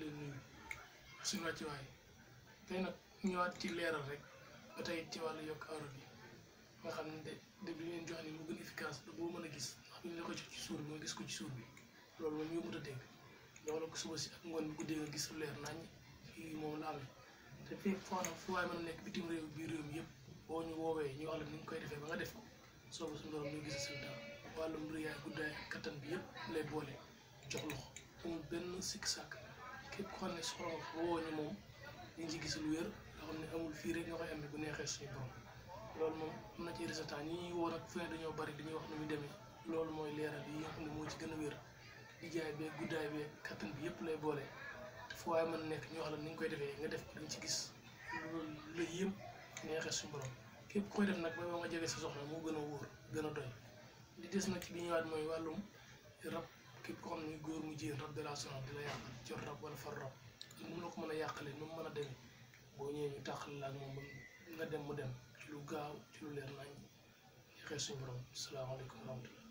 leen nuyu suñu wàcc waay tey nag ñëwaat ci leeral rek ba tey ci wàllu yokk awra bi nga xam ne de bi leen jox ni mu gën efficace ba boo mën a gis ndax bi ñu la ko jox ci suur bi nga gis ko ci suur bi loolu moom yombut a dégg jox la ko suba si ak ngoon bi guddee nga gis lu leer nañ fii moom la amee te fii foo nag fu waay mën a nekk bitim réew biir réew mi yëpp boo ñu woowee ñu wax la ni nga koy defee ba nga def ko soobu suñu borom ñu gis résultat wàllum rëyaay guddaay kattan bi yëpp lay boole jox loxo amul benn sikk sàkk képp ko xam ne soxla nga ko woo ñu moom ñu ngi ci gis lu wér nga xam ne amul fii rek nga koy amee bu neexee suñu borom loolu moom am na ci résultat ñi ñuy woo nag fu ne dañoo bari dañuy wax nu muy demee loolu mooy leeral yi nga xam ne moo ci gën a wér di jaay bee guddaay bee kattan bi yëpp lay boole te fu waaye mën nekk ñu wax la ni nga koy defee nga def ko dañ ci gis loolu la yëm neexee suñu borom képp koy def nag ba nga jege sa soxla moo gën a wóor gën a doy li des nag ci bi ñëwaat mooy wàllum rab képp ko xam ne góor mu jigéen rab de la sonal di la yàq jot rab wala far rab ak nu mu la ko mën a yàqalee nu mu mën a demee boo ñëwee ñu tàqal la ak moom nga dem mu dem ci lu gaaw ci lu leer nañ neexee suñu borom salaamaaleykum wa rahmatulah